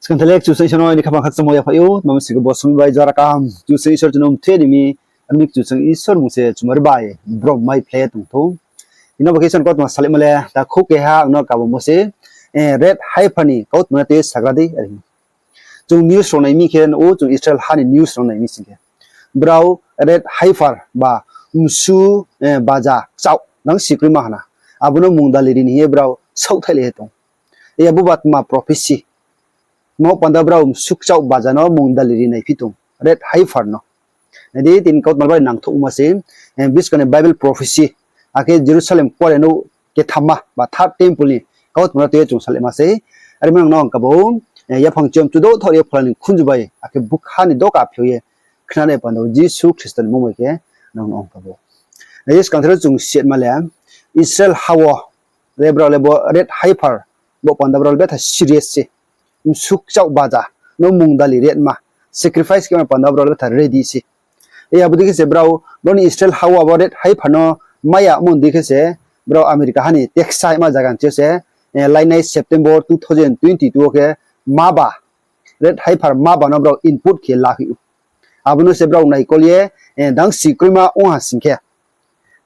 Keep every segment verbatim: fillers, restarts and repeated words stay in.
Skang thalek Kchusoyang Isor no ni khaphang khakchangmo yaphaih ou, tma mi sing khe bo somoing bai jora kaham Kchusoyang Isor chung no mthe ni mi, amni Kchusoyang Isor mung se chumari bai brom mai phlai ye tong thou. Ino bo khe Isor ni kautma salaima le, ta khou keha ang no kabo mo se, eh, red heifer ni kautma no tei sagra di, are. Chung news rao nai mi khe nuh ou, chung Israel ha ni news rao nai mi sing khe. Brao red heifer ba msu, eh, baja kchaoh nang sikroima hana. Abo no mungdali ri ni hing ye brao saohthaih le ye tong. Iya bo ba tma prophecy. Tma panda brao msu kchaoh baja no mungdali ri nai phi tong. Red heifer no. Nai di, tini kautma bai nangthouhma se, eh, buskang ni Bible prophecy. Akhe Jerusalem kuare nouh kethamma ba third temple ni kautma no tei chung salaima se. Are mi nang no ang kabo, eh, yaphang chom chudo thor ye phola ni khunju bai, akhe bukha ni doka phiouh ye khnanai panda wo Jisu Khristo ni mmung bai khe nang no ang kabo. Nai di, skang thero chung siatma le, Israel ha wo le brao le bo red heifer, bo panda brao le betha serious se. Msu kchaoh baja no mungdali ri ma, sacrifice khe ma panda brao le betha ready se. Iya abo dei khe se brao, brao ni Israel ha wo abo red heifer no mai ya mon dei khe se, brao America ha ni Texas hima zaga ni se, eh, lainai September two thousand twenty-two wo khe maba, red heifer maba no brao input khe la hoih ou. Abo no se brao naikol ye, eh, dang sikroima ong ha sing khe.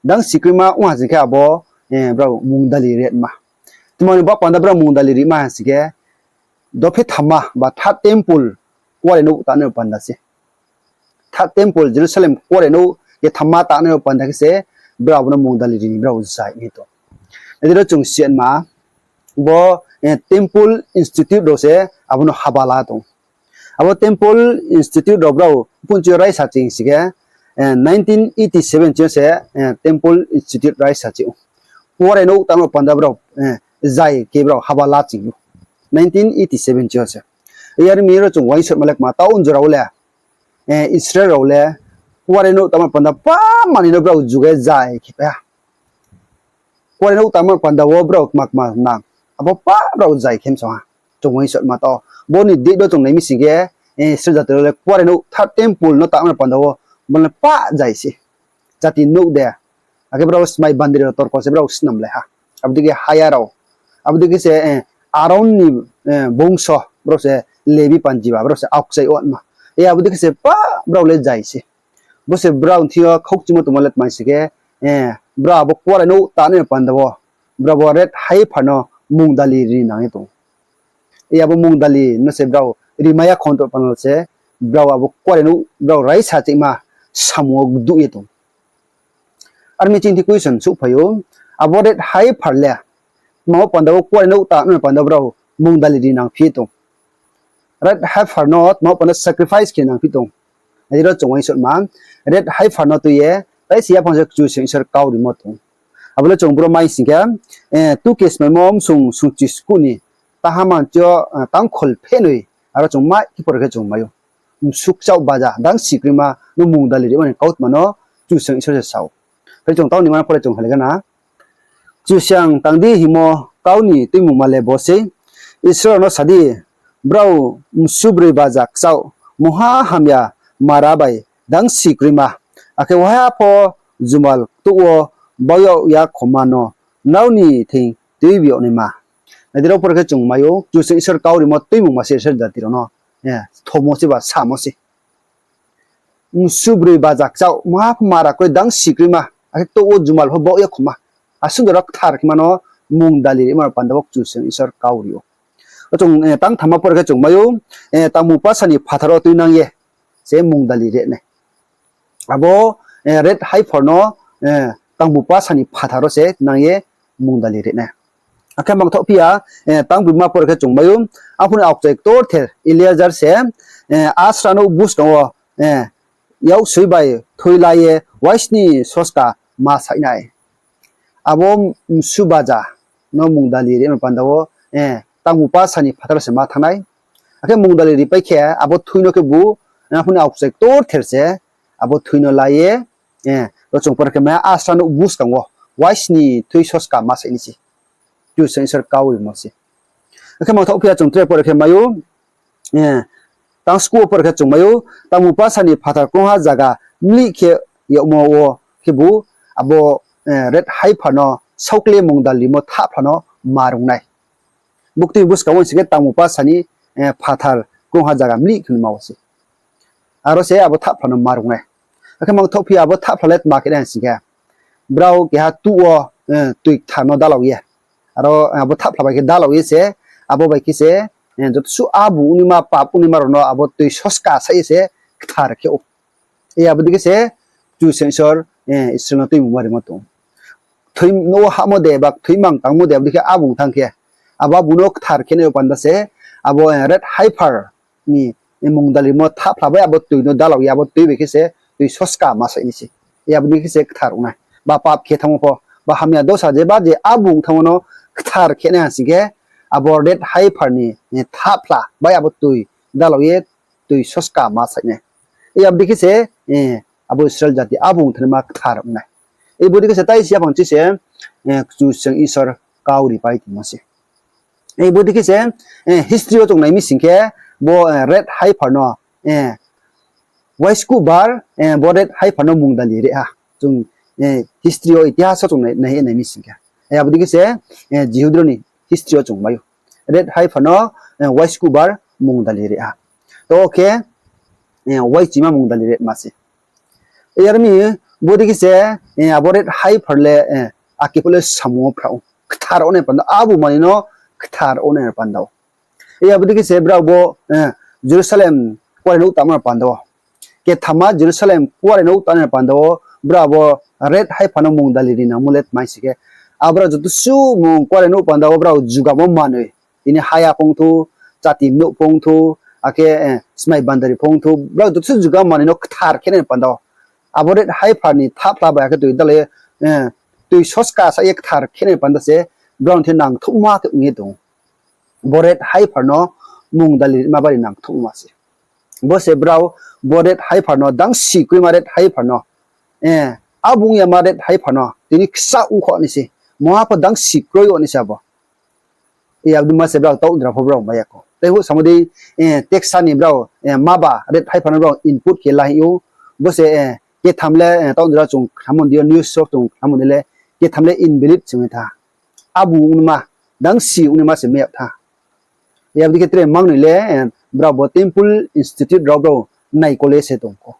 Dang sikroima ong ha sing khe abo, eh, brao mungdali ri ma. Tma ni ba panda brao mungdali ri ma ha sing khe, dophe thamma ba third temple kuare nouh tanai panda se. Third temple Jerusalem kuare nouh ye thamma tanai panda khe se brao abo no mungdali ri ni brao zai ni tong. Nai di ro chung siatma, bo, eh, Temple Institute rao se abo no haba la tong. Abo Temple Institute rao brao punchi raisa ching sing khe, eh, nineteen eighty seven ching se, eh, Temple Institute raisa ching ou. Kuare nouh tanai panda brao, eh, zai khe brao haba la ching ou. Nineteen eighty seven ching se. Yar mi ro chung uaingsouhma le kma, taoh unjora wo le, eh, Israel rao le kuare nouh tanai panda pa mani no brao juge zai khe pai ha. Kuare nouh tanai panda wo brao kma kma nang, abo pa brao zai khe msong ha. Chung uaingsouhma taoh. Bo ni date wo chung nai mi sing khe, eh, Israel jati rao le kuare nouh third temple no tanai panda wo, bo le pa zai se. Jati nouh de. Akhe brao smai bandri rao torko se brao snamlai ha. Abo dei khe haya rao. Abo dei khe se, eh, Aron ni, eh, bongso brao se Levi panji ba brao se aokchai onma. Eh, abo dei khe se pa brao le zai se. Bo se brao thing yo khaukchimo tongmo le tma sing khe, eh, brao abo kuare nouh tanai panda wo, brao bo red heifer no mungdali ri nang ye tong. Iya bo mungdali no se brao rimai ya khonto panda se, brao abo kuare nouh brao raisa chingma samung wo gduh ye tong. Are mi ching thi question souhphai ou, abo red heifer le tma wo panda wo kuare nouh tanai panda wo brao mungdali ri nang phi tong. Red heifer no tma wo panda sacrifice khe nang phi tong. Nai di ro chung uaingsouhma, red heifer no tui ye, tai se yaphang se Kchusoyang Isor kau rimo tong. Abo le chung bro mai sing khe, eh, two Kings maimo msung sungchi skuh ni, taha manchi yo, eh, tangkhol phenoi, aro chung mai khe pore khe chung mai ou. Msu kchaoh baja, dang sikroima no mungdali rimo ni kautma no Kchusoyang Isor se sa ou. Phai chung taoh ni mana pore chung halai gana. Kchusoyang tang di hingmo kau ni tuimungma le bo sei. Israel rao no sa di, brao msu broi baja kchaoh, mungha hamya mara bai dang sikroima, akhe waiha pho jumal ktouh wo bau yag ya khoma no nrao ni thing tuibi yag naima. Nai di ro pore khe chung mai ou, Kchusoyang Isor kau rimo tuimungma se Israel jati rao no, eh, thomo se ba samo se. Msu broi baja kchaoh, mungha pho mara kroi dang sikroima, akhe ktouh wo jumal pho bau ya khoma. Asuh jora kthar khema no mungdali rimo panda wo Kchusoyang Isor kau ri ou. O chung, eh, tang thamma pore khe chung mai ou, eh, tangbu pasa ni phathar wo tuinang ye se mungdali ri nai. Abo, eh, red heifer no, eh, tangbu pasa ni phathar wo se nang ye mungdali ri nai. Akhe mangthoh phi ya, eh, tangbrima pore khe chung mai ou, arphuh ni aokchai ktorther Eliajar se, eh, asra nouh buskang wo, eh, yaksoi bai thoi la ye waisni soska ma saih nai. Abo msu baja no mungdali rimo panda wo, eh, tangbu pasa ni phathar wo se ma thanng nai. Akhe mungdali ripai khe abo thui no khebu, eh, arphuh ni aokchai ktorther se abo thui no la ye, eh, ro chung pore khe mai asra nouh buskang wo waisni thoi soska ma saih nai se. Kchusoyang Isor kau rimo se. Akhe mangthoh phi ya chung tre pore khe mai ou, eh, tang skuh wo pore khe chung mai ou, tangbu pasa ni phathar krungha zaga mlih khe yagmo wo khebu abo, eh, red heifer no saukle mungdalimo thahphla no ma rung nai. Buktui buskang wo sing khe tangbu pasa ni phathar krungha zaga mlih khe nima wo se. Aro se abo thahphla no ma rung nai. Akhe mangthoh phi abo thahphla le tma khe nai sing khe, brao keha tuh wo tui kthar no dalao ye, aro abo thahphla bai khe dalao ye se, abo bai khe se joto suh abung ongnaima, pap ongnaima rao no abo tui soska saih ye se kthar khe ou. Abo dei khe se Kchusoyang Isor Israel no tuimungma rimo tong ou. Nouh wo hahmo de ba kthoi mang tangmo de, abo dei khe abung thanng khe, abo abung no kthar khe nai yo panda se abo red heifer ni mungdalimo thahphla bai abo tui no dalao ye, abo tui bai khe se tui soska ma saih nai se. Abo dei khe se kthar ong nai. Ba pap khe thanngmo pho, ba hamya dosa jeba je abung thanngmo no kthar khe nai ha sing khe, abo red heifer ni thahphla bai abo tui dalao ye tui soska ma saih nai. Abo dei khe se abo Israel jati abung thanngnaima kthar ong nai. Abo dei khe se tai si yaphang chi se Kchusoyang Isor kau ripai tongmo se. Abo dei khe se history wo chung nai mi sing khe, bo red heifer no waiskuhbar, bo red heifer no mungdali ri ha. Chung history wo, itihas wo chung nai, nai, nai mi sing khe, abo dei khe se Jihudi rao ni history wo chung mai ou. Red heifer no waiskuhbar mungdali ri ha. To khe waichima mungdali ri ma se. Yar mi, bo dei khe se abo red heifer le ake pho le samung wo phrao ou. Kthar ong nai panda, abung manoi no kthar ong nai panda ou. Abo dei khe se brao bo Jerusalem kuarenouh tangmo ni panda wo, kethama Jerusalem kuarenouh tangmo ni panda wo, brao bo red heifer no mungdali ri nangmo le tma sing khe, abo brao joto suh mung kuarenouh panda wo brao jugamo manoi, tini haya pho ong thou, chati mnouh pho ong thou, akhe smai bandari pho ong thou, brao joto suh jugamo manoi no kthar khe nai panda wo, abo red heifer ni thahphla bai akhe tui dalao ye, tui soska saih ye kthar khe nai panda se brao ni thing nangthouhma khe ong ye tong ou. Bo red heifer no mungdali rima bari nangthouhma se. Bo se brao bo red heifer no, dangsi kroima red heifer no, abung yama red heifer no tini ksa ongkho nai se, mungha pho dangsi kroi o nai se abo. Abo dei ma se brao taohdra pho brao mai ya kho. Tei houh samo dei, teksa ni brao maba red heifer no brao input khe la hing ou. Bo se ketham le taohdra chung khnamo dei yo, news wo chung khnamo dei le, ketham le invalid se ong ye tha. Abung ongnaima, dangsi ongnaima se mai ya tha. Abo dei khe tre mangnoi le, brao bo Temple Institute rao brao naikol ye se tong kho.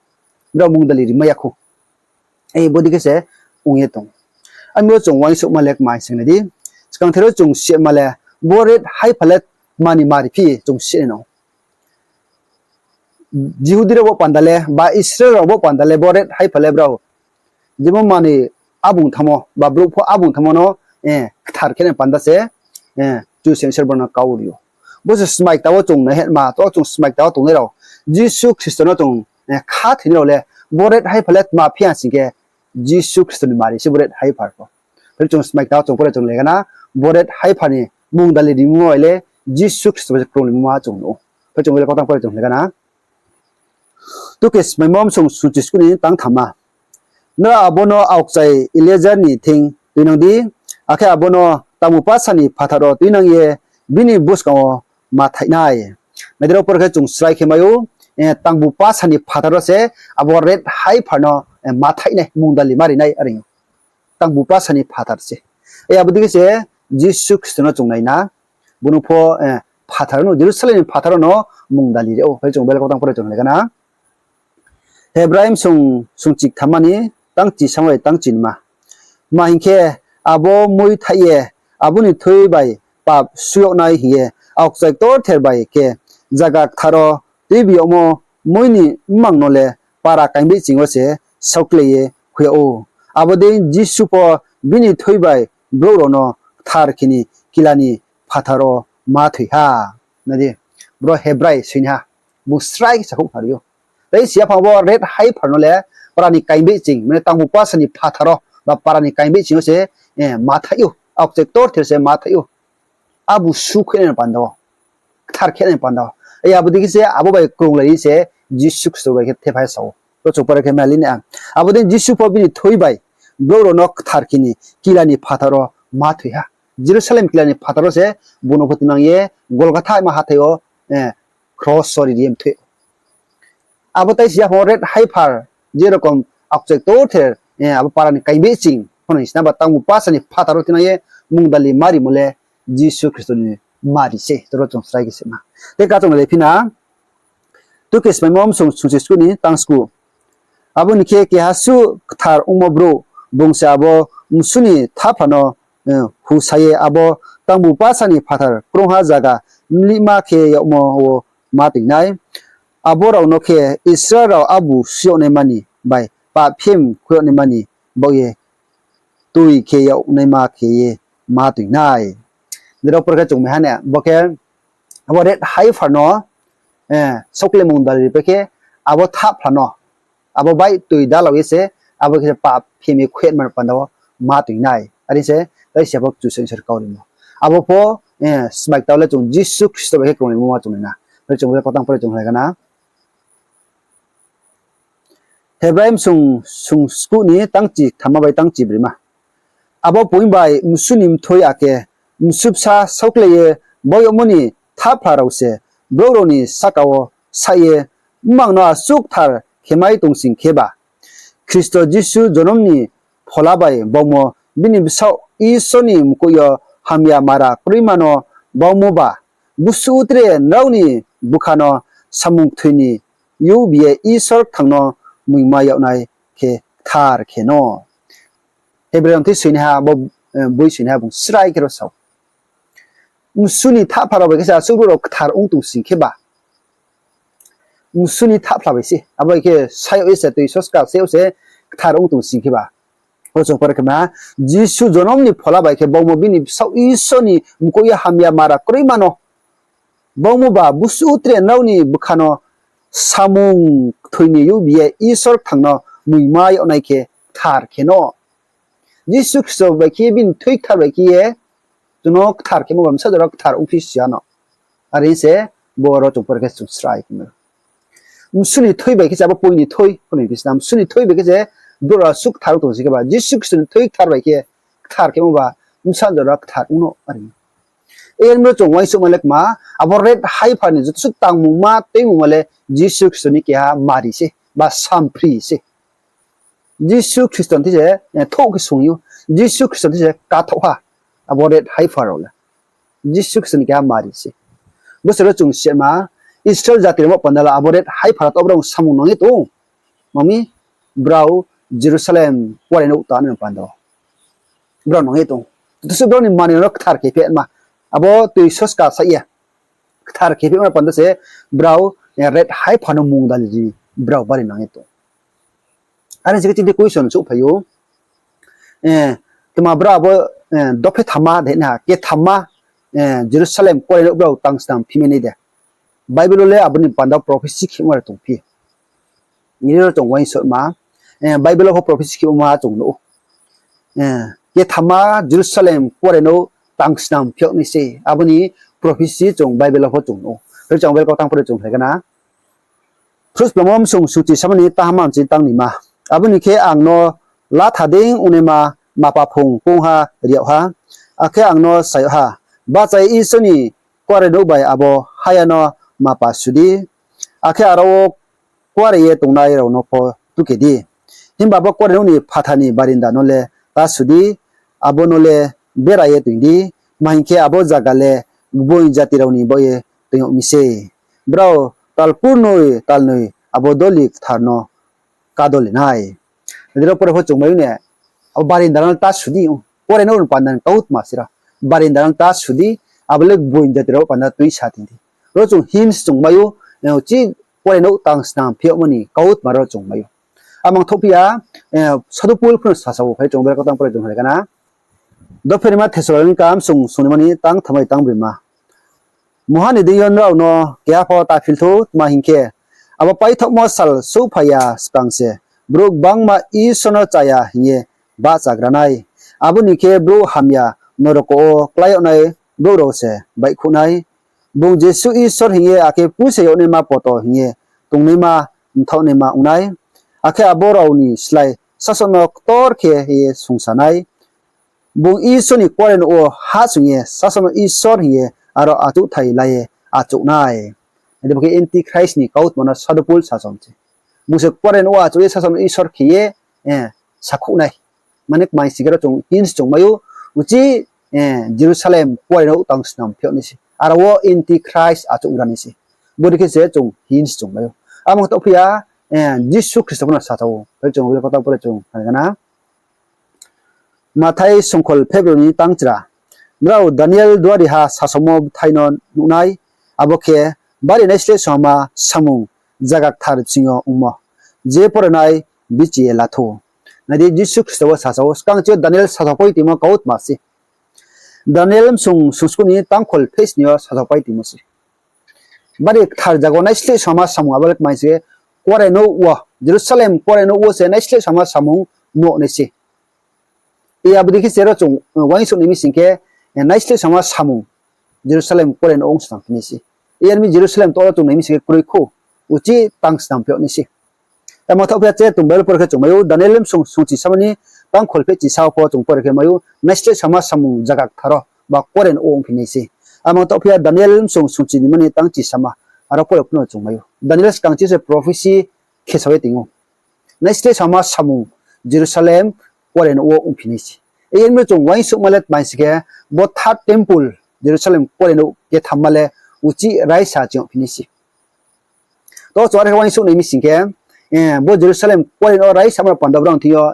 Brao mungdali rimai ya kho. Bo dei khe se ong ye tong. Ami bo chung uaingsouhma le kma sing nai di. Skangther wo chung sima le, bo red heifer le tma ni mari phi chung si nai no. Jihudi rao bo panda le, ba Israel rao bo panda le, bo red heifer le brao jemo manoi abung thanngmo, ba brouh pho abung thanngmo no kthar khe nai panda se Kchusoyang Isor brao no kau ri ou. Bo se smai kta wo chung nai hema, to chung smai kta wo tongnai rao, Jisu Khristo no chung khathoinai rao le, bo red heifer le tma phi ha sing khe, Jisu Khristo ni mari se bo red heifer pho. Phai chung smai kta wo chung pore chung le gana, bo red heifer ni mungdali rimo bai le Jisu Khristo bai se krung rimoma chung nuh ou. Phai chung bo le kautang pore chung le gana. Tukhe smaimo msong sungchisku ni tang thamma. Nrao abo no aokchai Eleazar ni thing tuinang di, akhe abo no tangbu pasa ni phathar wo tuinang ye bini buskang wo ma thaih nai. Nai di, ro pore khe chung srai khe mai ou, tangbu pasa ni phathar wo se abo red heifer no ma thaih nai, mungdali ma ri nai are ou. Tangbu pasa ni phathar se. Abo dei khe se Jisu Khristo no chung nai na, bung no pho phathar no, Jerusalem ni phathar no mungdali ri ou. Phai chung Bible kautang pore chung le gana. Hebrai msong sungchik thamma ni tang chi samai tang chinima. Tma hing khe, abo mui thaih ye abo ni thui bai pap shu yag nai hing ye aokchai ktorther bai khe zaga kthar wo tuibi yagmo mui ni mmang no le para kaingbeihching wo se saohkle ye khui yag ou. Abo dei Jisu pho bini thui bai brouh rao no kthar khe ni kila ni phathar wo ma thoi ha. Nai di, bro Hebrai soini ha, bung srai khe sakhouh khnari ou. Tei si yaphang bo red heifer no le para ni kaingbeihching, mane tangbu pasa ni phathar wo ba para ni kaingbeihching wo se ma thaih ou, aokchai ktorther se ma thaih ou. Abo shu khe nai panda wo, kthar khe nai panda wo. Abo dei khe se abo bai krunglai ye se Jisu Khristo bai khe thephai sa ou. Ro chung pore khe mali na. Abo dei Jisu pho bini thui bai brouh rao no kthar khe ni kila ni phathar wo ma thoi ha. Jerusalem kila ni phathar wo se bung no pho tuinang ye Golgotha hima hathái wo kros wo ri ri ye mthoi ou. Abo tai si yaphang wo red heifer, je rokom aokchai ktorther, abo para ni kaingbeihching pho no sna ba tangbu pasa ni phathar wo tuinang ye mungdali ma rimo le Jisu Khristo ni mari se, toro chung srai khe sima. Tei ka chung nai phi na, Tuke Smaimo bsung sungchi skuh ni tang skuh. Abo ni khe keha suh kthar ongmo brouh, bung se abo msu ni thaphla no, eh, husa ye abo tangbu pasa ni phathar krungha zaga mlihma khe yagmo wo ma toing nai. Abo rao no khe Israel rao abu shu yag naima ni bai pap phim khui yag naima ni baoh ye tui khe yag naima khe ye ma toing nai. Jero por khe chung mai ha ne, bo khe abo red heifer no, eh, saokle mungdali ri pai khe, abo thaphla no, abo bai tui dalao ye se, abo khe pap phim ye khui yag naima panda wo ma toing nai. Are se, tai se abo Kchusoyang Isor ni kaurimo. Abo pho, eh, smai kta le chung Jisu Khristo bai khe krunglaimo ma chung nai na. Pai chung bo kotang pore chung lai gana. Hebrai bsung sung skuh ni tang chi thamma bai tang chi brima. Abo poing bai msu ni mthoi akhe msu bsa saokle ye baoh yagmo ni thaphla rao se brouh rao ni sahka wo saih ye mmang no achouh kthar khe mai tong sing khe ba, Khristo Jisu jonom ni phola bai baumo bini bsaoh Isor ni mkoih yo hamya mara kroima no baumo ba, busuh tre nrao ni bkha no samung kthoi ni youbi ye Isor kthang no muingma yag nai khe kthar khe no. Hebrai rao ni thoi soinaiha, bo, eh, boi soinaiha bung srai khe ro sao. Msu ni thaphla rao bai khe se achouh brouh rao kthar ong tong sing khe ba. Msu ni thaphla bai se, abo bai khe saih yag ye se tui soska se yag se kthar ong tong sing khe ba. Ro chung pore khe ma, Jisu jonom ni phola bai khe baumo bini bsaoh Isor ni mkoih yo hamya mara kroima no baumo ba busuh tre nrao ni bkha no samung kthoi ni youbi ye Isor kthang no muingma yag nai khe kthar khe no. Jisu Khristo bai khe ye bini thoi kthar bai khe ye chung no kthar khemo ba bsa jora kthar ongphi si ya no. Are se bo ro chung pore khe chung srai khe ma. Msu ni thoi bai khe se abo poi ni thoi, poi ni bisna msu ni thoi bai khe se brouh rao suh kthar ong tong sing khe ba, Jisu Khristo ni thoi kthar bai khe kthar khemo ba bsa jora kthar ong no are. Abo chung uaingsouhma le kma, abo red heifer ni joto suh tangmungma tuimungma le Jisu Khristo ni keha mari se, ba samphri se. Jisu Khristo ni thing se, eh, thouh khe sung ou. Jisu Khristo ni thing se kathaoh ha. Abo red heifer rao le Jisu Khristo ni keha mari se. Bo se ro chung sima, Israel jati rao panda la abo red heifer rao to brao samung nang ye tong ou. Mami, brao Jerusalem kuarenouh tang ni panda brao nang ye tong ou. Joto suh brao ni mani no kthar khe phi ma. Abo tui soska saih ye kthar khe phi ma panda se brao, eh, red heifer no mungdali ri brao bari nang ye tong ou. Are se khe chini question souhphai ou. Eh, tma brao abo, eh, dophe thamma de na, kethamma, eh, Jerusalem kuarenouh brao tang snam phi mai nai de. Bible wo le abo ni panda prophecy khemo are tongphi. Nini ro chung uaingsouhma, eh, Bible wo pho prophecy khemo ma chung nuh ou. Eh, kethamma Jerusalem kuarenouh tang snam phi yag nai se. Abo ni prophecy chung Bible wo pho chung nuh ou. Ro chung Bible kau tang pore chung phlai gana. Phrusplamo bsung sungchi sama ni tahamma mchi tang nima. Abo ni khe ang no latha dei ongnaima mapa phung kongha ri yag ha. Akhe ang no sa yag ha, bahcha ye Isor ni kuarenouh bai abo haya no mapa su di. Akhe aro wo kuare ye tongnai rao no pho tuke di. Himba bo kuarenouh ni phathar ni barinda no le ta su di, abo no le bera ye toing di, tma hing khe abo zaga le gboing jati rao ni baoh ye toing yag mi sei. Brao tal kurnoi talnoi abo doli kthar no kadoli nai. Nai di ro pore pho chung mai ou ne, abo barinda no ta su di, kuarenouh ni panda ni kautma se ro. Barinda no ta su di, abo le gboing jati rao panda tuisa toing di. Ro chung hints chung mai ou, eh, chi kuarenouh tang snam phi yagmo ni kautma ro chung mai ou. Amang thouhphi ya, eh, Sadhu Paul pho no sasa wo phai chung bai kau tang pore chung hai gana. Dopherima Thessalonika bsung sung nima ni tang thamma bai tang brima. Mungha ni deing yo nrao no keha pho ta phil thou, tma hing khe, abo paithaohmo sal souhphai ya skang se brouh gbangma Isor no chaya hing ye bahchagra nai. Abo ni khe brouh hamya noroko wo klái yag nai brouh rao se baihkhouh nai. Bung Jisu Isor hing ye, akhe puisa yag naima poto hing ye tongnaima mthaoh naima ong nai. Akhe abo rao ni slái sasaoh no ktor khe ye sungsa nai. Bung Isor ni kuarenouh wo hahsoing ye sasaoh no Isor hing ye aro achouhthai la ye achouh nai. Abo khe Antichrist ni kautma no Sadhu Paul sasaoh se. Bung se kuarenouh wo achouh ye sasaoh no Isor khe ye, eh, sakhouh nai. Mane kmai sing khe ro chung hints chung mai ou, uchi, eh, Jerusalem kuarenouh tang snam phi yag nai se. Aro wo Antichrist achouhgra ni se. Bodei khe se chung hing se chung mai ou. Amo khe taoh phi ya, Jisu Khristo pho no sasa ou. Phai chung Bible kotang pore chung khnari gana. Mathai songkhol phehbroi ni tangchra. Nrao Daniel duariha sasaomo bthai no nuh nai, abo khe bari naisleh songma samung zaga kthar bsing yo ongmo. Je pore nai bichi ye la thou. Nai di, Jisu Khristo wo sasa ou, skang chi yo Daniel sasaopai tongmo kautma se. Daniel bsung sungsku ni tangkhol phehsni yo sasaopai tongmo se. Bari kthar zaga wo naisleh songma samung abo le tma hing se, kuarenouh wo, Jerusalem kuarenouh wo se naisleh songma samung nuh nai se. Iya bodei khe se ro chung uaingsouh nai mi sing khe, naisleh songma samung Jerusalem kuarenouh ong snam phi nai se. Iya mi Jerusalem to ro chung nai mi sing khe kroi khou, uchih tang snam phi yag nai se. Amo thaoh phi ya che chung Bible pore khe chung mai ou, Daniel bsung sungchi sama ni tangkhol phehchi sa wo pho chung pore khe mai ou, naisleh songma samung zaga kthar wo ba kuarenouh wo ongphi nai se. Amo thaoh phi ya Daniel bsung sungchi ni mani tangchi sama, aro pore pho no chung mai ou. Daniel skang chi se prophecy khe sa ye tong ou. Naisleh songma samung Jerusalem kuarenouh wo ongphi nai se. Iya mi chung uaingsouhma le tma hing se khe, bo third temple Jerusalem kuarenouh kethamma le uchih raisa ching yagphi nai se. To chung are khe uaingsouh nai mi sing khe, bo Jerusalem kuarenouh raisamo panda brao thing yo,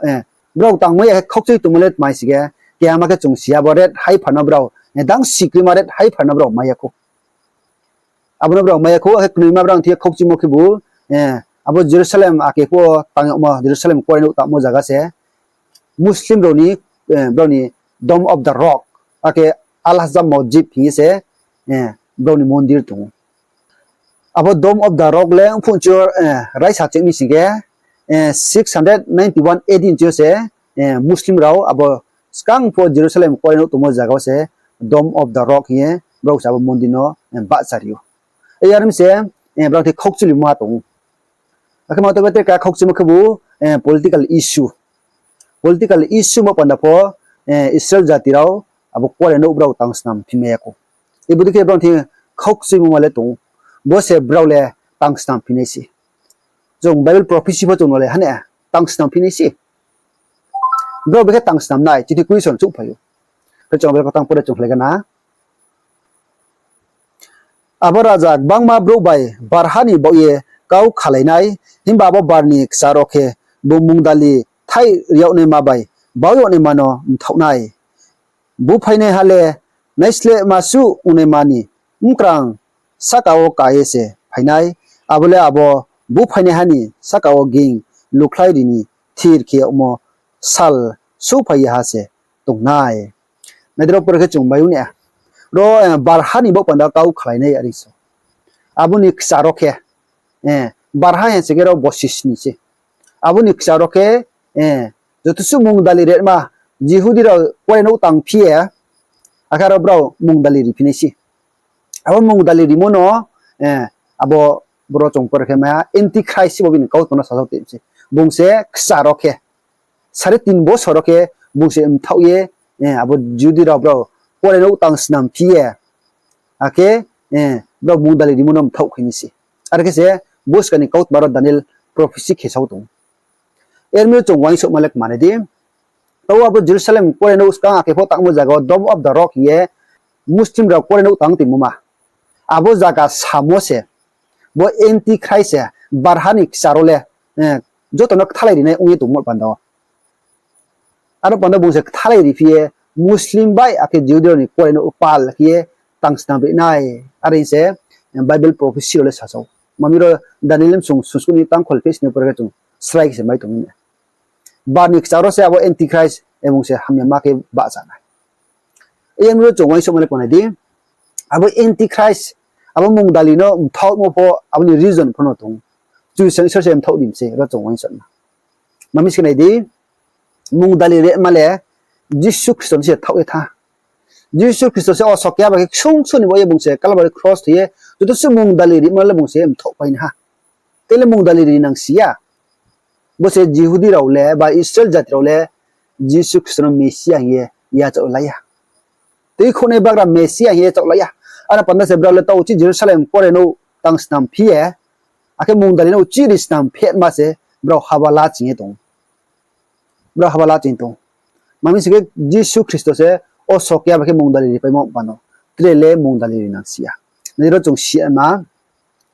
brao tangmai ya khe khaukchui tongmo le tma hing se khe, kehama khe chung si ya bo red heifer no brao, dang sikrima red heifer no brao mai ya khou. Abo no brao mai ya khou, akhe knoima brao thing yo khaukchuimo khebu, abo Jerusalem ake pho tang yagmo, Jerusalem kuarenouh tangmo zaga se, Muslim rao ni, brao ni Dome of the Rock, akhe Al-Aqsa Masjid hing ye se, brao ni mondir tong ou. Abo Dome of the Rock le mphuh chi yo, raisa ching mi sing khe, six hundred ninety one A D chi yo se, Muslim rao abo skang pho Jerusalem kuarenouh tongmo zaga wo se Dome of the Rock hing ye brao se abo mondir no bahchari ou. Iya mi se, brao thing khaukchuimo ma tong ou. Akhe ma tong ba tre ka khaukchuimo khebu, political issue. Political issue ma panda pho, Israel jati rao abo kuarenouh brao tang snam phi mai ya khou. Ibodei khe brao thing khaukchuimo ma le tong ou. Bo se brao le tang snam phi nai se. Chung Bible prophecy pho chung no le hane tang snam phi nai se. Brao bekhe tang snam nai, chini question chouhphai ou. Khe chung Bible kotang pore chung khlai gana. Abo raja gbangma brouh bai barha ni baoh ye kau khalai nai, himba abo bar ni kchar wo khe bung mungdali thaih ri yag naima bai bau yag naima no mthaoh nai. Buphainaiha le naislehma suh ongnaima ni mkrang sahka wo ka ye se phai nai, abo le abo buphainaiha ni sahka wo ging lukhlai ri ni thir khe yagmo sal souhphai ye ha se tong nai. Nai di, ro pore khe chung mai ou na. Ro, barha ni baoh panda kau khalai nai are sa. Abo ni kchar wo khe, barha hing se khe ro bosi sni se. Abo ni kchar wo khe, joto suh mungdali rema, Jihudi rao kuarenouh tang phi ye, akhe aro brao mungdali ri phi nai se. Abo mungdali rimo no, abo boro chung pore khe mai ha, Antichrist se bo bini kautma no sasao tei se. Bung se kchar wo khe, sare tin bosor wo khe bung se mthaoh ye, abo Jihudi rao brao kuarenouh tang snam phi ye, akhe brao mungdali rimo no mthaoh khe ni se. Are khe se buskang ni kautma ro Daniel prophecy khe sao tong. Ermi chung uaingsouhma le kmanai di. Tao abo Jerusalem kuarenouh skang akhe pho tangmo zaga wo Dome of the Rock hing ye Muslim rao kuarenouh tang tongmo ma. Abo zaga samo se, bo Antichrist se, barha ni kchar wo le, joto no kthalai ri nai ong ye tongmo panda wo. Aro panda bung se kthalai ri phi ye, Muslim bai akhe Jihudi rao ni kuarenouh pal khe ye tang snam ri nai. Are se, Bible prophecy rao le sasao. Mami ro Daniel bsung sungsku ni tangkhol phehsni pore khe chung srai khe se mai tong ou na. Bar ni kchar wo se abo Antichrist, bung se hamyama khe bahcha nai. Ermi ro chung uaingsouhma le kmanai di. Abo Antichrist, abo mungdali no mthaohmo pho, abo ni reason pho no tong ou. Kchusoyang Isor se mthaoh ri mi se, ro chung uaingsouhma. Mami se khe nai di, mungdali rema le Jisu Khristo no se thaoh ye tha. Jisu Khristo se oso keha ba khe ksung sung ni baoh ye bung se Kalbari kros thoi ye, joto se mungdali rima le bung se mthaohpai na ha. Tei le mungdali ri nang si ya. Bo se Jihudi rao le, ba Israel jati rao le, Jisu Khristo no Mesia hing ye yachaoh lai ya. Tuikhouhnai bagra Mesia hing ye yachaoh lai ya. Aro panda se brao le tao uchih Jerusalem kuarenouh tang snam phi ye, akhe mungdali no uchih ri snam phi ma se brao haba la ching ye tong. Brao haba la ching tong. Mami se khe Jisu Khristo se oso keha ba khe mungdali ripaimo panda no. tre le mungdali ri nang si ya. Nai di ro chung si ya ma,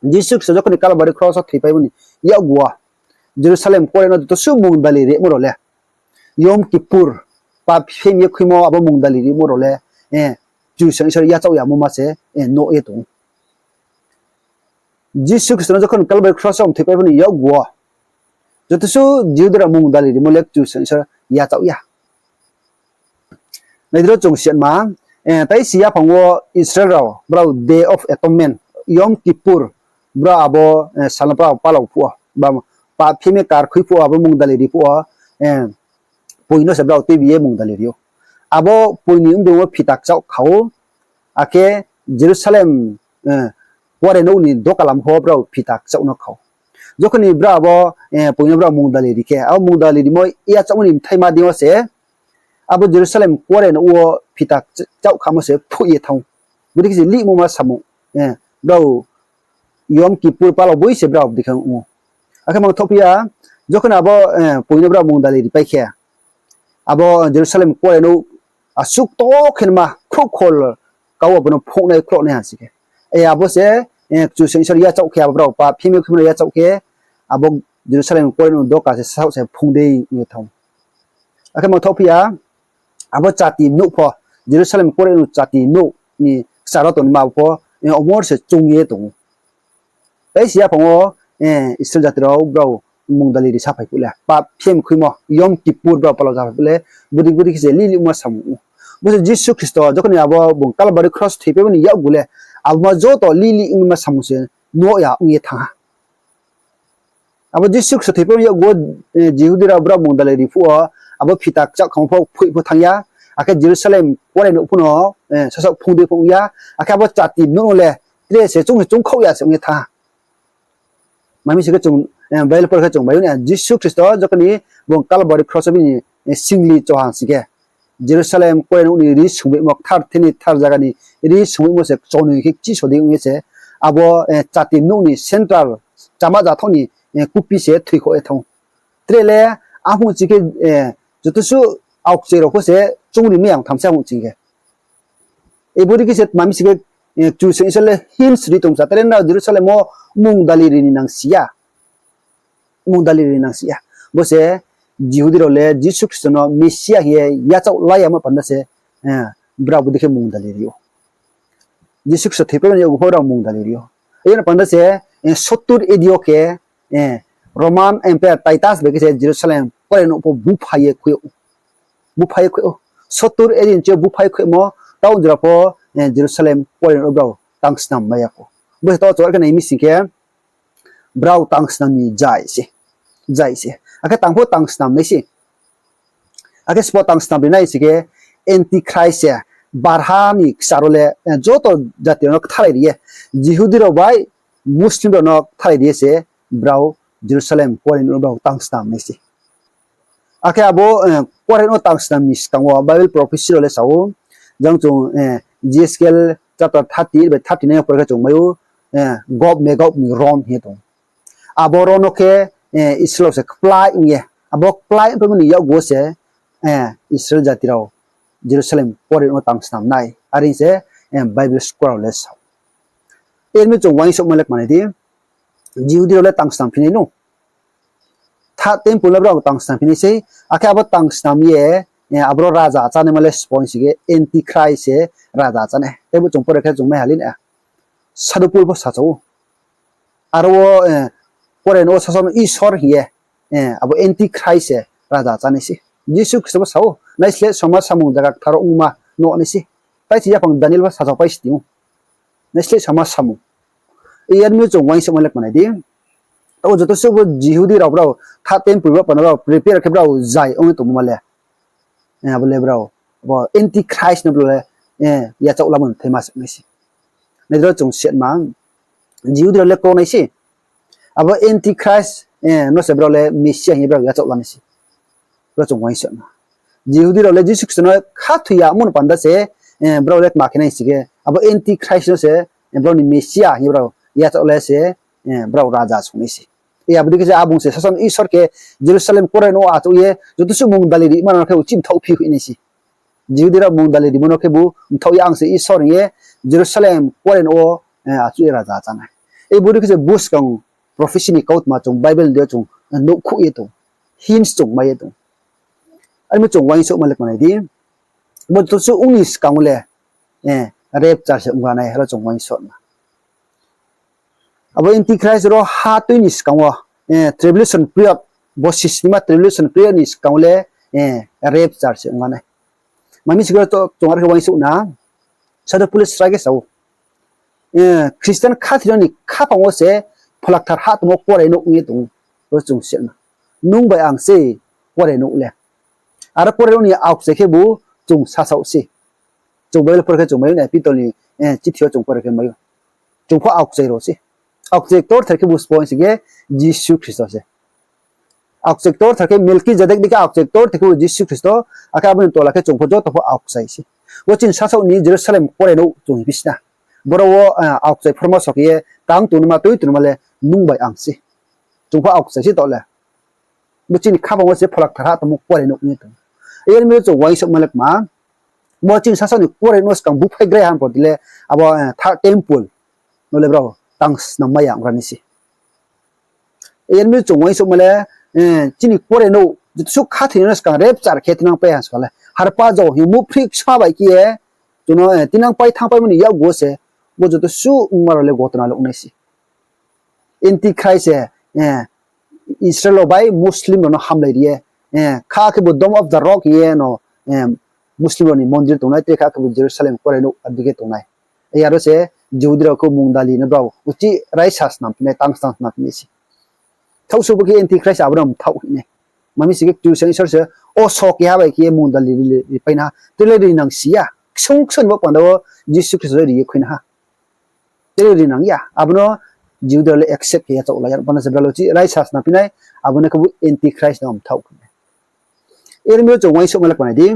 Jisu Khristo jokhon ni Kalbari kros wo thoipai bo ni yakgu wo Jerusalem kuarenouh joto suh mungdali rimo rao le, Yom Kippur, pap phem ye khuimo abo mungdali rimo rao le, Kchusoyang Isor yachaoh yamo ma se nuh ye tong ou. Jisu Khristo no jokhon Kalbari kros wo thoipai bo ni yakgu wo joto suh Jihudi rao mungdali rimo le Kchusoyang Isor yachaoh ya. Nai di ro chung si ya ma, tai si yaphang wo Israel rao brao Day of Atonement, Yom Kippur, brao abo sal no brao palao phuh wo, pap phem ye karkhui phuh wo, abo mungdali ri phuh wo, poi no se brao tuibi ye mungdali ri ou. Abo poi ni mdung wo phita kchaoh kha ou, akhe Jerusalem kuarenouh ni dokalam pho brao phita kchaoh no kha ou. Jokhon ni brao abo poi no brao mungdali ri khe, abo mungdali rimo yachaohmo ni bthaima deing yo se abo Jerusalem kuarenouh wo phita kchaoh khamo se phoih ye thanng ou. Bodei khe se lihmo ma samung, brao Yom Kippur palao boi se brao bodei khe ong ou. Akhe mangthohphi ya, jokhon abo poi no brao mungdali ripai khe, abo Jerusalem kuarenouh asuh ktor khe ma khrouh khol kau abo no phungnai khrouhnai ha si khe, abo se Kchusoyang Isor yachaoh khe, abo brao pap phem ye khuimo no yachaoh khe, abo Jerusalem kuarenouh doka se sasaoh se phung dei ong ye thanng ou. Akhe mangthohphi ya, abo chati nouh pho, Jerusalem kuarenouh chati nouh ni kchar wo tongma pho, omor se choung ye tong ou. Tai si yaphang wo Israel jati rao brao mungdali ri saphai phuh le, pap phem khuimo Yom Kippur brao palao saphai phuh le, bodei bodei khe se lih lihma samung ou. Bo se Jisu Khristo jokhon ni abo bung Kalbari kros thoipai bo ni yakgu le, abo ma joto lih lih ongma samung se nuh ya ong ye thanng ha. Abo Jisu Khristo thoipai bo ni yakgu wo Jihudi rao brao mungdali ri phuh wo, abo phita kchaoh khamo pho phoih pho thanng ya, akhe Jerusalem kuarenouh pho no sasaoh phung dei pho ong ya, akhe abo chati nouh no le tre se chung se choungkhaoh ya se ong ye thanng ha. Mami se khe chung Bible por khe chung mai ou ni, Jisu Khristo jokhon ni bung Kalbari kros wo bini singli choha si khe, Jerusalem kuarenouh ni ri sungbaihmo, kthar thini kthar zaga ni ri sungbaihmo se kchonoi khe kchihso dei ong ye se, abo chati nouh ni central chama jathouh ni kupi se thoikhouh ye thanng ou. Tre le aphung ching khe joto suh aokchai rao pho se choungri mai ya ong tham se aphung ching khe. Bodei khe se mami si khe Kchusoyang Isor le hinsi ri tong sa, tre nrao Jerusalem wo mungdali ri ni nang si ya. Mungdali ri nang si ya. Bo se Jihudi rao le Jisu Khristo no Mesia hing ye yachaoh la yamo panda se brao bodei khe mungdali ri ou. Jisu Khristo thoipai bo ni yakgu pho brao mungdali ri ou. Abo ni panda se sottur A D wo khe Roman Emperor Titus bai khe se Jerusalem kuarenouh pho bupha ye khui ou. Sottur A D ni chi yo bupha ye khuimo, taoh jora pho Jerusalem kuarenouh brao tang snam mai ya khou. Bo se taoh chung khe nai mi sing khe, brao tang snam ni jai se, jai se. Akhe tang pho tang snam nai se. Akhe sbo tang snam ri nai se khe, Antichrist se, barha ni kchar wo le joto jati rao no kthalai ri ye, Jihudi rao bai Muslim rao no kthalai ri ye se brao Jerusalem kuarenouh no brao tang snam nai se. Akhe abo kuarenouh no tang snam ni skang wo Bible prophecy rao le sa ou, jang chung Ezekiel chapter thirty bai thirty nine yo por khe chung mai ou, Gog Magog ni ron hing ye tong ou. Abo ron no khe Israel rao se kplái ong ye, abo kplái ongpai mo ni yakgu wo se Israel jati rao Jerusalem kuarenouh no tang snam nai, are se Bible scholar rao le sa ou. Yar mi chung uaingsouhma le kmanai di, Jihudi rao le tang snam phi nai no. Third temple le brao tang snam phi nai sei, akhe abo tang snam ye, aboro raja chánaima le sbo hing si khe Antichrist se raja chánai. Tei bo chung pore khe chung mai ha le na. Sadhu Pol pho sacha ou. Aro wo, kuarenouh wo sasaoh no Isor hing ye, abo Antichrist se raja chánai se. Jisu Khristo pho sa ou, naisleh soma samung zaga kthar wo ongma nuh nai se. Tai si yaphang Daniel pho sachaopai si tong ou. Naisleh soma samung. Yar mi chung uaingsouhma le kmanai di. Taoh joto suh bo Jihudi rao brao third temple bo panda brao prepare khe brao jai ong ye tongmo ma le, abo le brao, abo Antichrist no brao le yachaoh lamo ni thai ma se nai se. Nai di ro chung setma, Jihudi rao le kau nai se. Abo Antichrist no se brao le Mesia hing ye brao yachaoh la nai se. Brao chung uaingsouhma. Jihudi rao le Jisu Khristo no khathoi yamo ni panda se, brao le kma khe nai si khe, abo Antichrist no se, brao ni Mesia hing ye brao yachaoh la se, brao raja song nai se. Abo dei khe se abung se sasaoh no Isor khe Jerusalem kuarenouh wo achouh ye joto suh mungdali rimo no khe uchih mthaoh phi hoih nai se. Jihudi rao mungdali rimo no khebu mthaoh ye ang se Isor hing ye, Jerusalem kuarenouh wo achouh ye raja chá nai. Bodei khe se buskang prophecy ni kautma chung Bible ni deing yo chung nouhkhouh ye tong, hints chung mai ye tong. Armi chung uaingsouhma le kmanai di, bo joto suh ong ni skang wo le rapture se ong ra nai, aro chung uaingsouhma. Abo Antichrist ro ha tui ni skang wo, tribulation period, bo sisnima tribulation period ni skang wo le rapture se ong ra nai. Mami sing khe chung are khe uaingsouh na, Sadhu Paul le srai khe sa ou, Christian khathoinai ni khaphang wo se Pholakthar ha tongmo kuarenouh ong ye tong ou, ro chung si na. Nung bai ang se kuarenouh le. Aro kuarenouh ni aokchai khebu chung sasaoh se. Chung Bible pore khe chung mai ou, Pitol ni chithi yo chung pore khe mai ou. Chung pho aokchai rao se. Aokchai ktorther khebu sbo sing khe Jisu Khristo se. Aokchai ktorther khe Melkizedek dei khe aokchai ktorther khebu Jisu Khristo, akhe abo ni tola khe chung pho joto pho aokchai se. Bo chini sasaoh ni Jerusalem kuarenouh chung hingphi si na. Boro wo aokchai phorma so khe ye tang tongnaima, tui tongnaima le nung bai ang se. Chung pho aokchai se taoh le. Bo chini khaphang wo se Pholakthar ha tongmo kuarenouh ong ye tong ou. Yar mi chung uaingsouhma le kma, bo chini sasaoh ni kuarenouh no skang búphai grai ha pho di le, abo third temple no le brao tang snam mai ya ong ra nai se. Yar mi chung uaingsouhma le, chini kuarenouh joto suh khathoinai no skang rapture khe tinangpai ha sa le, harpa jo hing muhphrih ksa bai khe ye, chung no tinangpai thanngpaimo ni yakgu wo se, bo joto suh ongma rao le gotona le ong nai se. Antichrist se Israel rao bai Muslim rao no hamlai ri ye, kha khebu Dome of the Rock hing ye no, Muslim rao ni mondir tongnai, tre kha khebu Jerusalem kuarenouh abo dei khe tongnai. Aro se Jihudi rao khe mungdali no brao uchih raisa snam phi nai, tang snam snam phi nai se. Thaohsuh bo khe Antichrist abo no mthaoh hing nai. Mami sing khe Kchusoyang Isor se oso keha bai khe ye mungdali ri, ripai na ha. Tre le ri nang si ya. Ksung ksung ni bo panda wo Jisu Khristo le ri ye khui na ha. Tre ri nang ya. Abo no Jihudi rao le accept khe ya, chaoh la ya. Panda se brao le uchih raisa snam phi nai, abo no khebu Antichrist no mthaoh khe nai. Yar mi chung uaingsouhma le kmanai di,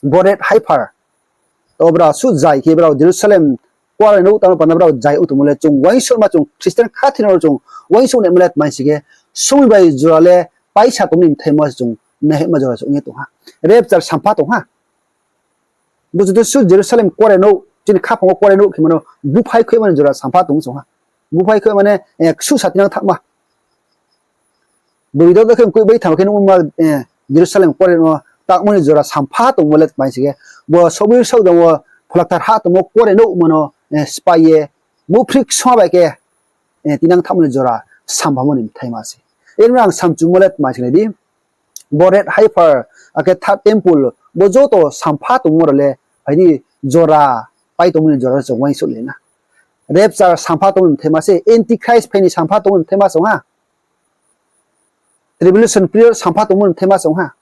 bo red heifer, to brao suh zai khe brao Jerusalem kuarenouh tangmo panda brao zai ong tongmo le chung uaingsouhma, chung Christian khathoinai rao chung uaingsouh naima le tma hing si khe, somoing bai jora le paisa tongmo ni bthaima se chung naihima jora se ong ye tong ha. Rapture sampha tong ha. Bo joto suh Jerusalem kuarenouh, chini khaphang wo kuarenouh khemo no búphai khuimo ni jora sampha tong song ha. Búphai khui mane, ksusa tinang thanngma. Boi do do khe mkoih bai thanng khe nuhma, Jerusalem kuarenouh no tangmo ni jora sampha tongmo le tma hing si khe, bo somoing saoh jang wo Pholakthar ha tongmo kuarenouhmo no sphái ye, muhphrih ksa bai khe tinang thanngmo ni jora samphamo ni bthaima se. Yar mi ang samchumo le tma hing si nai di, bo red heifer, akhe third temple, bo joto sampha tongmo rao le phai di, jora pai tongmo ni jora chung uaingsouh le na. Rapture sampha tongmo ni bthaima se, Antichrist phai ni sampha tongmo ni bthaima se ong ha. Tribulation period sampha tongmo ni bthaima se ong ha.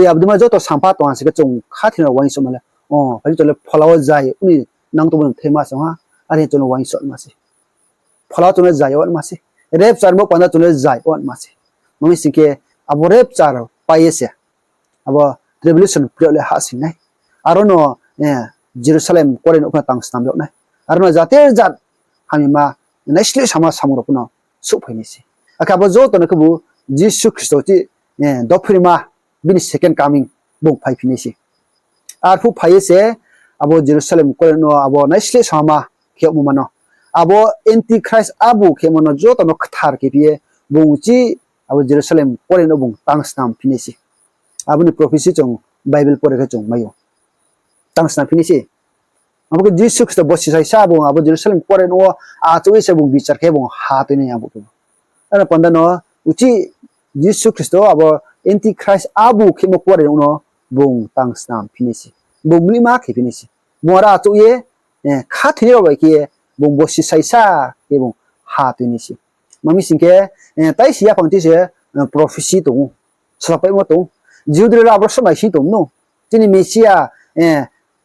Abo dei ma joto sampha tong ha si khe chung khathoinai rao uaingsouhma le, phai di chung le phola wo zai ong ni nang tongmo ni bthaima se ong ha. Are chung le uaingsouhma se. Phola wo chung le zai ongma se. Rapture bo panda chung le zai ongma se. Mami sing khe abo rapture pai ye se abo tribulation period le hahsoing nai. Aro no Jerusalem kuarenouh pho no tang snam yag nai. Aro no jater jat hamyama naisleh sama samung rao pho no souhphai nai se. Akhe abo joto no khebu Jisu Khristo chi dophoima bini second coming bung phaiphi nai se. Arphuh phai ye se abo Jerusalem kuarenouh no abo naisleh sama khe yagmo ma no, abo Antichrist abu khemo no joto no kthar khe phi ye bung chi abo Jerusalem kuarenouh no bung tang snam phi nai se. Abo ni prophecy chung Bible pore khe chung mai ou. Tang snam phi nai se. Abo khe Jisu Khristo bo sisaisa bung abo Jerusalem kuarenouh wo achouh ye se bung bichar khe bung ha tui nai abo khe. Ano panda no uchih Jisu Khristo abo Antichrist abu khemo kuarenouh no bung tang snam phi nai se. Bung mlihma khe phi nai se. Bung aro achouh ye khathoinai rao bai khe ye bung bo sisaisa khe bung ha tui nai se. Mami sing khe, taisi yaphang chi se prophecy tong ou, salapaimo tong ou. Jihudi rao le abo soh naising tong no. Chini Mesia,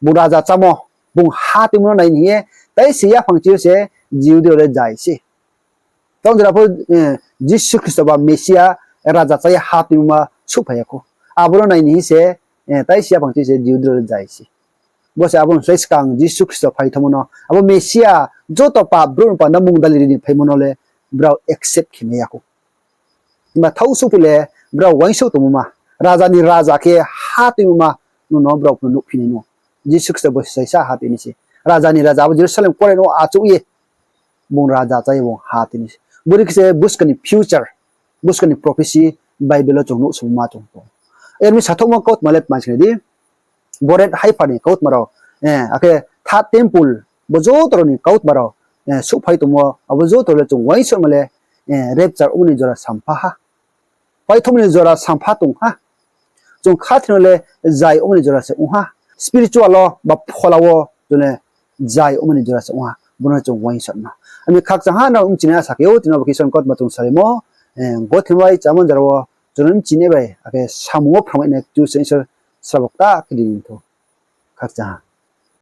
bung raja chámo, bung ha tuimo no nai ni hing ye, taisi yaphang chi se Jihudi rao le zai se. Tong jora pho Jisu Khristo ba Mesia raja chá ye ha tuimo ma souhphai ya khou. Abo no nai ni hing se, taisi yaphang chi se Jihudi rao le zai se. Bo se abo ni slái skang Jisu Khristo phai thanngmo no, abo Mesia joto pap brouh ni panda mungdali ri ni phaimo no le brao accept khe mai ya khou. Himba thaohsuh phuh le brao uaingsouh tongmo ma, raja ni raja khe ha tuimo ma, no no brao pho no nuhphi nai no. Jisu Khristo bo sisaisa ha tui nai se. Raja ni raja abo Jerusalem kuarenouh achouh ye bung raja chá ye bung ha tini. Bori khe se buskang ni future, buskang ni prophecy Bible wo chung nuhsao ma chung tong. Yar mi sathouhmo kautma le tma sing di, bo red heifer ni kautma rao, akhe third temple, bo joto rao ni kautma rao, souhphai tongmo, abo joto rao le chung uaingsouhma le, rapture ongmo ni jora sampha ha. Paithohmo ni jora sampha tong ha. Chung khathoimo le zai ongmo ni jora se ong ha. Spiritual wo ba phola wo chung le zai ongmo ni jora se ong ha. Bo no chung uaingsouhma. Ami khakchang ha nrao bchinai asa khe ou, tini bo khe Isor ni kautma chung salaimo, gothe bai chámo jora wo chung no bchinai bai, akhe samung wo phrangmai nai Kchusoyang Isor srabo kta khe ri ni thou. Khakchang ha.